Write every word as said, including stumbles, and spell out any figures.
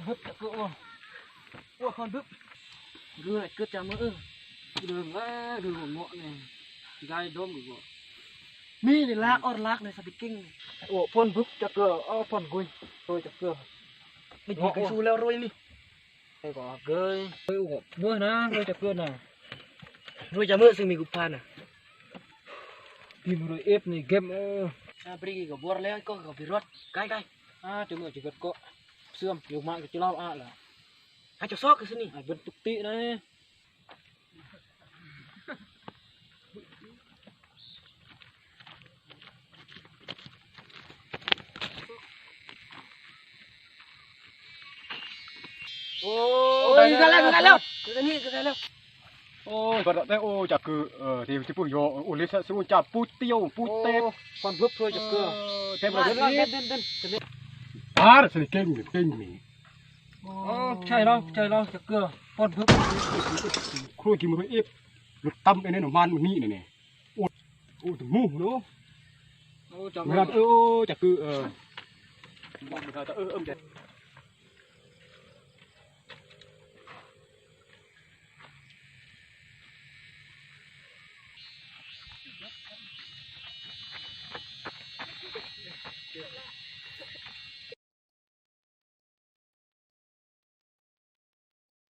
Bưp, Chakơ, oh. Ua, phon bưp. Gơ, kơ cha mơ, ơ. Gơ, a, gơ, gơ, ngok ne. Gai dom gơ, gơ. Mi ne lak, or lak ne, sa biking. Ua, phon bưp, Chakơ, oh, phon gui. Roi, Chakơ. Ni, ngok, gơ, oh. Su leo roi ni. Ê, gơ, gơ. Ui, ua, bơ na, roi, Chakơ na. Roi, cha mơ, sing mi gupana. Pi mă roi ep ni game, ơ. A, bri gơ bor leo, ko gơ birot. Kai, kai. A, cha mơ, cha gơ ko. Sơm, yuk mak ke chilau a la. Hai, chok sok ke sini. Ai, bentuk ti na. Ôi, ôi, gala, gala. Ke sini, ke sini. Ôi, bắt đầu thế, ôi, Chakơ, ờ, thì, thì, ôi, ôi, lê sa, su, cha, put, tiêu, put, tép. Ôi, con bướp thôi, Chakơ. Ờ, tép rồi. Đến, đến, đến, đến, đến. Ar, sini keng, keng ni. Ơ, chai lo, chai lo, Chakơ. Con bướp. Khôi kì mă roi ep. Lụt tâm ene nó man ni ne ne. Ôi, ôi, tơ mu no. Ôi, chào mừng. Ôi, Chakơ, ơ. Mong mình ta, ơ, ơ,